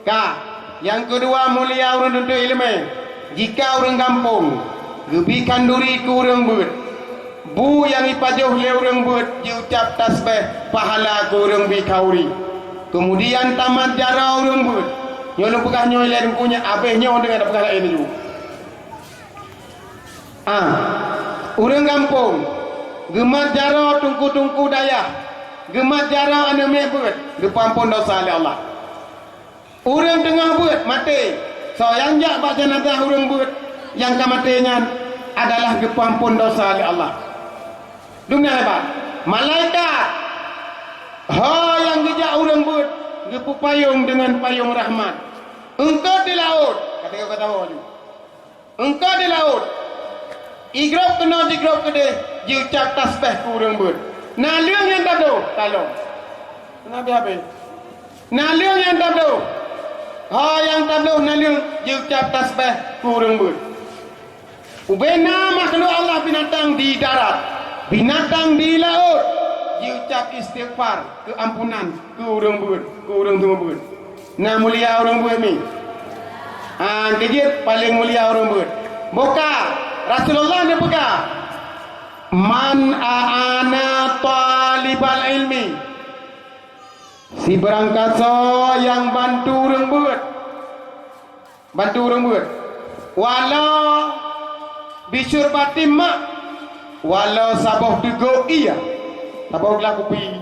Ka, nyang keudua mulia ureueng tuntot ileumèe, jika ureueng gampông geubi khanduri keu ureueng beuet, bu nyang jipajoh lé ureueng beuet jiucab tasbeh pahala keu ureueng bi khanduri. Keumudian tamat jaroe ureueng beuet. Nyoe lôn peugah nyoe ilèe Teungku nyan, abéh nyoe deungon tapeugah laén laju. Ah, ureueng gampông, geumat jaroe teungku-teungku dayah, geumat jaroe aneuk miet beuet, geupeuamphon desya lé Allah. Ureueng teungoh beuet maté, Soe nyang jak bak jeunazah ureuëng beuet nyang ka maté nyan adalah geupeuamphon desya lé Allah. Dumna hebat! Malaikat, ho nyang geujak ureuëng beuet, geupeupayong deungon payong rahmat. Eungkôt di laôt, ka teuka gata woe ju. Eungkôt di laôt, igrôb keunoe jigrôb keudeh, jiucab tasbeh keu ureuëng beuet. Naleueng nyang tabloh, taloe. Hana habéh-habéh. Naleueng nyang tabloh, ho nyang tabloh naleueng jiucab tasbeh keu ureuëng beuet. Ubena makhluk Allah binatang di darat, binatang di laôt, jiucab istighfar keu ampunan keu ureuëng beuet, keu ureuëng teuma beuet. Na mulia ureuëng beuet mi? Ah, keujeuet paleng mulia ureuëng beuet. Boka, Rasulullah neupeugah, "Man a'ana talibal ilmi." Sibeurangkasoe nyang bantu ureuëng beuet, bantu ureuëng beuet. Walau bisyurbatim ma, walau saboh teugok ié, saboh glah kupi.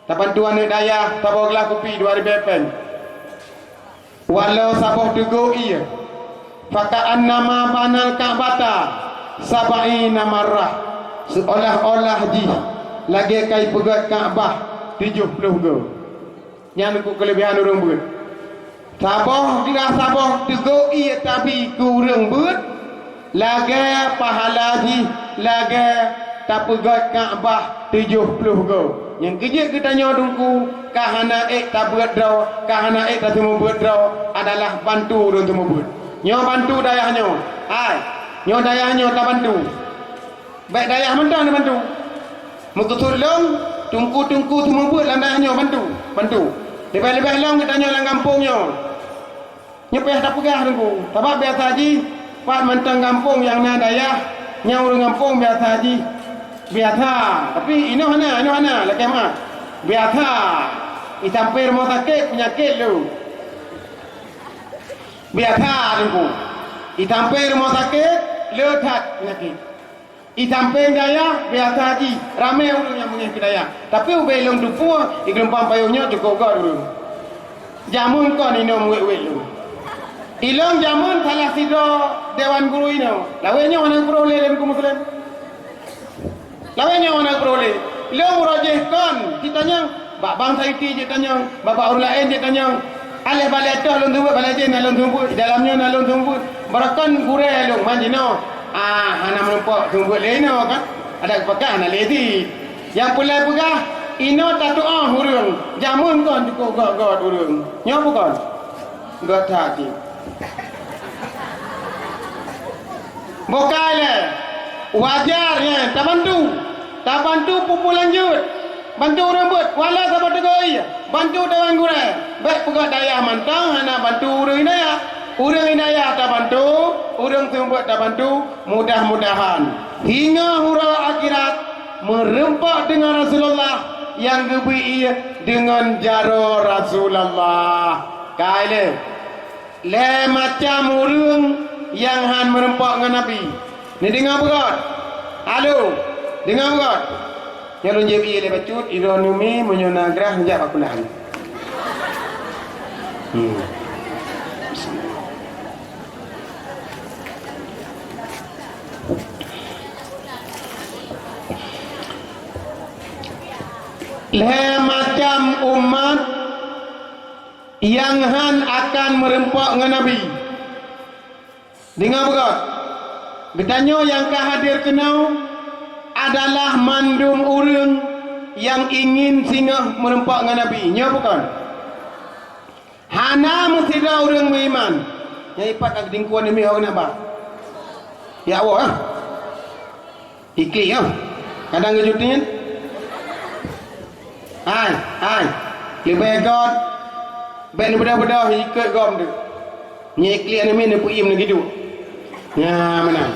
Tabantu aneuëk dayah, saboh glah kupi dua ribée péng. Walau saboh teugok ié, "Faka'annama banal Ka'bata sab'ina marrah," seuolah-olah jih lagée ka ipeugét Ka'bah tujoh ploh goe. Nyan keuh keuleubehan ureuëng beuet. Saboh dirah saboh teugok ié tabi keu ureuëng beuet, lagée pahala jih lagée tapeugét Ka'bah tujoh ploh goe. Nyang keujeuet geutanyoe Teungku, ka hana ék tabeuet droe, ka hana ék taseumeubeuet droe adalah bantu ureuëng seumeubeuet. Nyoe bantu dayah nyoe, hai, nyoe dayah nyoe tabantu. Bék dayah mantong tabantu. Meukeusut lôn, teungku-teungku seumeubeuet lam dayah nyoe bantu, bantu. Leubeh-leubeh lom geutanyoe lam gampông nyoe. Nyoe payah tapeugah Teungku, sabab biasa jih pat mantong gampông nyang na dayah, nyang ureuëng gampông biasa jih biasa. Tapi inoe hana, inoe hana, lakée meu'ah. Biasa. Isampoe rumoh sakét peunyakét le. Biasa Teungku. Isampoe rumoh sakét le that peunyakét. Isampoe dayah biasa jih, ramé ureuëng nyang meungéh keu dayah. Tapi ubé lôn teupeue, i geulumpang payong nyoe cukôp göt ureuëng. Jameun kon inong wét-wét lôn. Ilôn jameun salah sidroe dewan guru inoe. Lawét nyoe hana geupeurôh lé lôn keu Muslim. Lawét nyoe hana geupeurôh lé. Lôn uroe jih kon, jitanyong, bak bansa Iti jitanyong, bak, bak ureuëng laén jitanyong. Aléh balée toh lôn seumeubeuet, balée jih na lôn seumeubeuet, dalam nyoe na lôn seumeubeuet. Barokon gurée lôn man jinoe. Ah, hana meurumpok seumeubeuet lé inoe kan? Adak geupeugah hana lé cit. Nyang peulai peugah, inoe tatuoh ureuëng, jameun kon cukôp göt-göt ureuëng. Nyoe bukon? Göt that cit. Bokai lé, wajar nyan tabantu. Tabantu peue-peue lanjut. Bantu ureuëng beuet, walau saboh teugok ié, bantu dewan gurée. Bék peugah dayah mantong hana bantu ureuëng inong dayah. Ureuëng inong dayah tabantu, ureuëng seumeubeuet tabantu. Mudah-mudahan singoh uroe akhirat meureumpok deungon Rasulullah nyang geubri ié deungon jaroe Rasulullah. Kai lé. Lhée macam ureuëng nyang hán meureumpok ngon Nabi. Neudeungoe beugöt? Halo, deungoe beugöt? Nyoe lôn jép ié lé bacut, droeneuh mi meunyoe na grah neujak bak kulah. Hmm. Lhée macam umat nyang hán akan meureumpok ngon Nabi. Deungoe beugöt, geutanyoe nyang ka hadér keunoe adalah mandum ureuëng nyang ingin singoh meureumpok ngon Nabi. Nyoe bukon? Hana meusidroe ureuëng meuiman. Nyang ipat ka geutingkuan demi awak keuneuk ba. Ya Allah, ah. Iklik nyoe. Kadang geujutiet. Hai, hai. Leubeh göt. Bék neubeudôh-beudôh ikot gob tu. Nyoe iklik aneuk miet neupeuiem neugiduek. Nya meunan.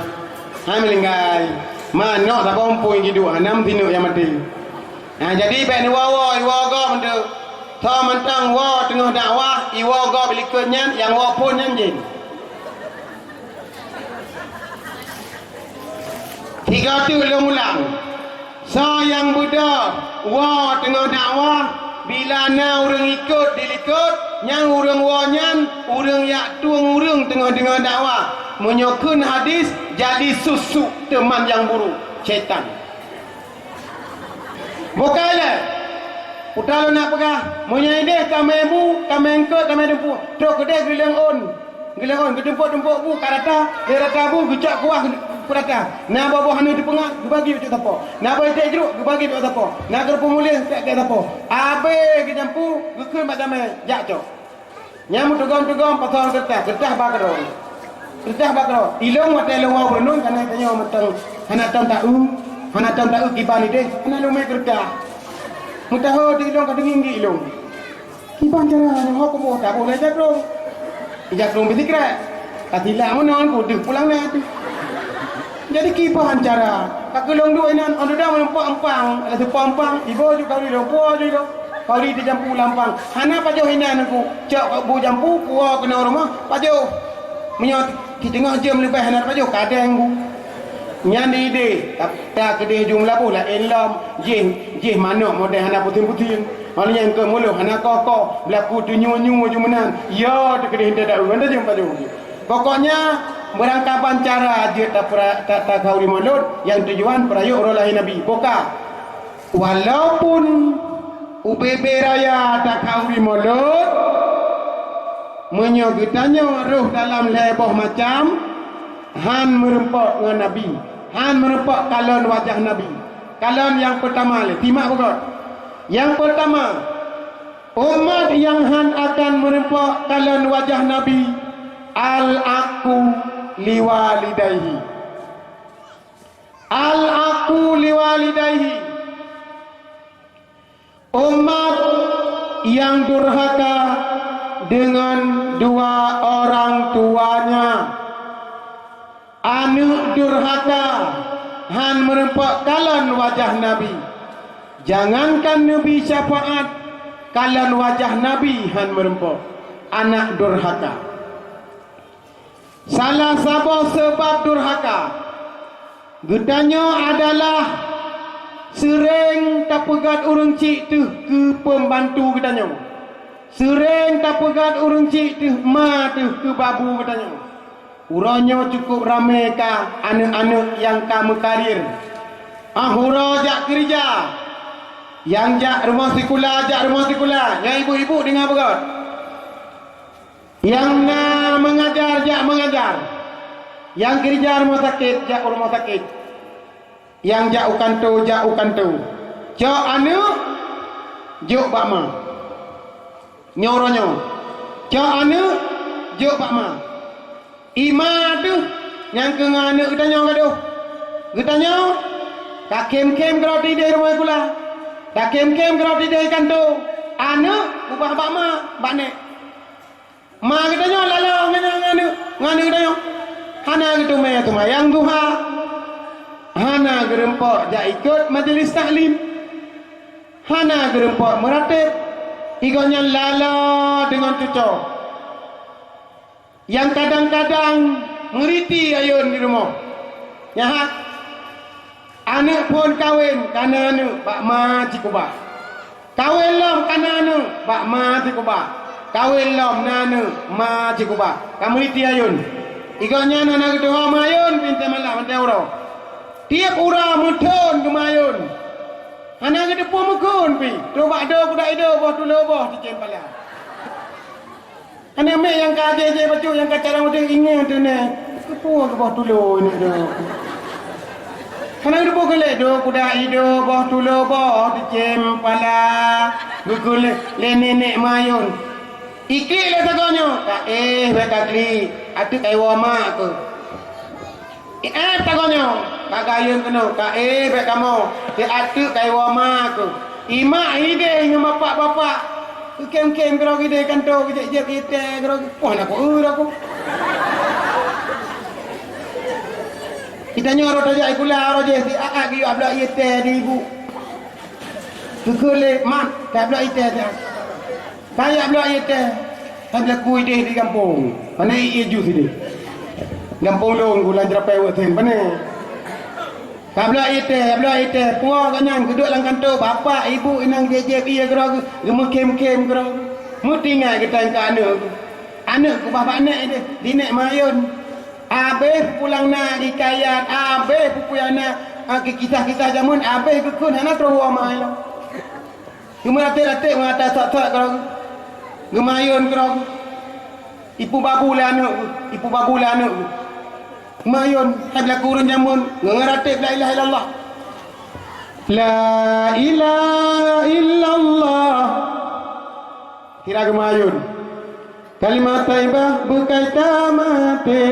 Hai meulinggai. Manok saboh umpung giduek, hana meusineuk nyang maté. Nah, jadi bék neuwoe-woe, iwoe gob tu. Tho mantong woe teungoh dakwah, iwoe gob likot nyan, nyang woe phon nyan jén. Sigoe teuk lôn ulang, soe nyang beudôh woe teungoh dakwah, Bila na ureuëng ikot dilikot, nyang ureuëng woe nyan ureuëng jak tueng ureuëng teungoh deungoe dakwah. Meunyoe kheun hadis, jadi susu teuman nyang buruk, syaitan. Bukai lé. Uta lôn na peugah, meunyoe ideh tamé bu, tamé eungkot, tamé dumpeue, trok keudeh geuleueng ôn. Geuleueng ôn, geutumpok-tumpok bu ka rata, lé rata bu geucok kuah peurata. Na boh-boh hana teupeungat, geubagi bak sapo. Na boh iték jruk, geubagi bak sapo. Na keureupuk muléh, bak sapo. Abéh geujampu, geukheun bak tamé, jak cok. Nyan meutugom-tugom pasoe keureutah, keureutah ba keudroe. Keureutah ba keudroe. Ilong watée lôn woe buleuen kana tanyoe mantong hana tom taeu, hana tom taeu kiban ideh, hana lôn mé keureutah. Meutaho di ilong ka teungieng di ilong. Kiban cara nyoe ho kuboh taboh lé jakrong. Jakrong bisikrek. Ka silak meunan ku deuh pulang na tu. Jadi kiban cara. Ka keulong duek inan, oh, duda meuempang-empang, ada seupang-empang, iboh ju kali lompo ju lo. Kali dijampu lampang. Hana pajoh inan ku. Cok bu jampu, puo keunoe rumoh, pajoh. Meunyoe siteungoh jeuem leubeh hana pajoh, kadeng bu. Nyan di ideh, tapi ta keudeh ju meulaboh laén lom, jih, jih manok model hana puting-puting. Hal nyang keu muloh hana koh-koh, beulaku tunyueng-nyueng ju meunan. Yo, teukeudeh hinte daun, hana jeuem pajoh. Pokoknya, beurangkaban cara jeuet tapera-, ta-, takhauri mulod nyang tujuan peurayeuk uroe lahé Nabi. Boka. Walaupun ubé-bé raya takhauri mulod, meunyoe geutanyoe roh dalam lhée boh macam, han meureumpok ngon Nabi, han meureumpok kalon wajah Nabi. Kalon nyang peutama lé, simak beugôt. Nyang peutama, umat nyang han akan meureumpok kalon wajah Nabi, al-aqu liwalidaihi. Al-aqu liwalidaihi. Umat nyang durhaka deungon dua orang tuanya. Aneuëk durhaka han meureumpok kalon wajah Nabi. Jangankan neubi syafaat, kalon wajah Nabi han meureumpok. Anak durhaka. Salah saboh seubab durhaka geutanyoe adalah seuréng tapeugét ureuëng chik teuh keu peumbantu geutanyoe. Seuréng tapeugét ureuëng chik teuh ma teuh keu babu geutanyoe. Uroe nyoe cukup ramé ka aneuëk-aneuëk nyang ka meukarier. Ah uroe jak keurija, nyang jak rumoh sikula, jak rumoh sikula, nyang ibu-ibu deungoe beugôt. Nyang na meungajar jak meungajar, nyang keurija rumoh sakét jak u rumoh sakét, nyang jak u kantô jak u kantô. Cok aneuëk jok bak ma. Nyoe uroe nyoe, cok aneuëk jok bak ma. Ima teuh nyang keu ngon aneuëk geutanyoe gadoh. Geutanyoe takhém-khém keudroe ideh rumoh sikula, takhém-khém keudroe ideh kantô. Aneuëk ubah bak ma, bak nék. Ma geutanyoe laloe ngon nyan ngon aneuëk, ngon aneuëk geutanyoe. Hana geuteumé seumayang duha, hana geurumpok jak ikot majelis taklim, hana geurumpok meuratéb. Igoe nyan laloe deungon cucoe nyang kadang-kadang meuriti ayôn di rumoh. Nyan ha. Aneuëk phon kawen, ka na aneuëk, bak ma jikubah. Kawen lom, ka na aneuëk, bak ma jikubah. Kawen lom, na aneuëk, ma jikubah. Ka meuriti ayôn. Igoe nyan hana geutuho meuayôn, bintée malam, bintée uroe. Tieb uroe meuthon geumayôn. Hana geuteupeue meukeuen pih. Trok bak do kuda ido boh tulo boh cicém pala. Aneuk miet nyang ka jeh-jeh bacut nyang ka carông udeb ingat tu neh. Keupeue keu boh tulo nyoe tu? Hana geuteupeue keu lé do kuda ido boh tulo boh teucém pala geukheun lé, lé nenek mayôn. Iklik lé sagoe nyoe, ka éh bék ka klik, ateueh ka iwoe mak keuh. Ié tagoe nyoe, ka gayeueng keunoe, ka éh bék kamoe, teuh ateueh ka iwoe ma keuh. Imak ideh ngon bapak-bapak, keu kém-kém keudroe ideh kantô, keu jép-jép ié teh keudroe, poh na ku eu ku. Geutanyoe rot tajak sikula, rot jih siat-at geuyue bloe ié teh di ibu. Geukheun lé mak, ka bloe ié teh siat. Ka jak bloe ié teh, ka beulaku ideh di gampông. Pane ié jus ideh. Gampông lôn ku lam Jeurapée Weuek Sen, pane. Tabloe ie teh, tabloe ie teh, puwoe geuh nyan geuduek lam kantô, bapak, ibu, inong jép-jép ie keudroe geuh, geumeukhém-khém keudroe. Meutinggai geutanyoe keu aneuk geuh. Aneuk geuh bah bak nèk deh, di nèk mayôn. Abéh pulang na hikayat, abéh peue-peue nyang na, ah, kisah-kisah jameun, abéh geukheun hana troh woe ma ilong. Geumeuratép-ratép ngon ata sot-sot keudroe geuh. Geumayôn keudroe geuh. Ipeubabu lé aneuk geuh, ipeubabu lé aneuk geuh. Mayôn, hai beulaku ureueng jameun, ngon ratép la ilaha illallah. La ilaha illallah. Sira geumayôn. Kalimat thaibah beukai tamaté.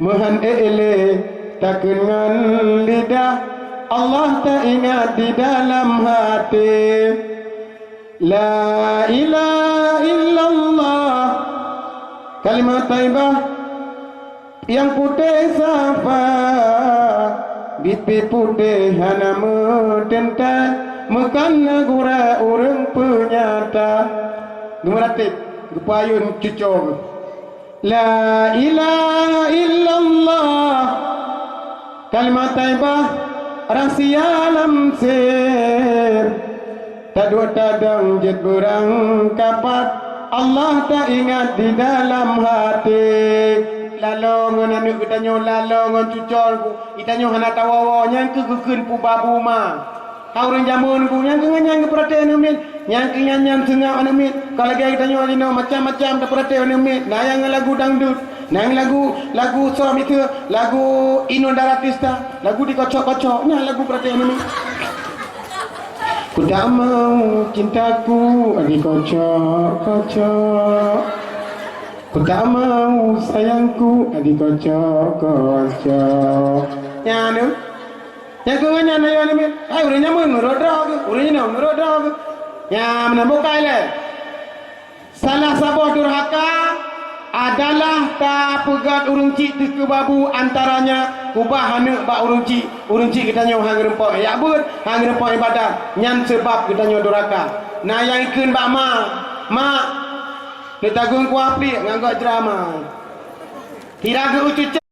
Meuhan ék lé takheun ngon lidah, Allah taingat di dalam até. La ilaha illallah. Kalimat thaibah nyang putéh safa, biet pih putéh hana meuteuntée, meukan na gurée ureueng peunyata. Geumeuratéb, geupayôn cucoe geuh. La ilaha illallah. Kalimat thaibah rahsia lam sir. Taduek tadong jeuet beurangkapat, Allah taingat di dalam até. Laloe ngon aneuk geutanyoe, laloe ngon cucoe geuh, geutanyoe hana tawoe-woe, nyan keuh geukheun peubabu ma. Ka ureueng jameun geuh, nyan keuh ngon nyan geupeuraté aneuk miet, nyan keuh nyan, nyan seungab aneuk miet. Ka lagée geutanyoe jinoe macam-macam tapeuraté aneuk miet. Na nyang lagu dangdut, na nyang lagu, lagu soe miseue, lagu Inul Daratista, lagu dikocok-kocok, nyan lagu peuraté aneuk miet. Ku tak mau cintaku dikocok-kocok. Ku tak mau sayangku dikocok-kocok. Nyan tu. Nyang keu nyan ayo namiet. Hai ureueng nyameun meunurot droe geuh, ureueng nyoe meunurot droe geuh. Nyan meunan bukai lé. Salah saboh durhaka adalah tapeugét ureueng chik teuh keu babu, antaranya ubah aneuk bak ureueng chik. Ureueng chik geutanyoe han geurumpok jak beuet, han geurumpok ibadat. Nyan seubab geutanyoe durhaka. Na nyang ikheun bak ma, "Mak, neutagun kuah pliek ngon gok jeurama." Sira geuh u cucoe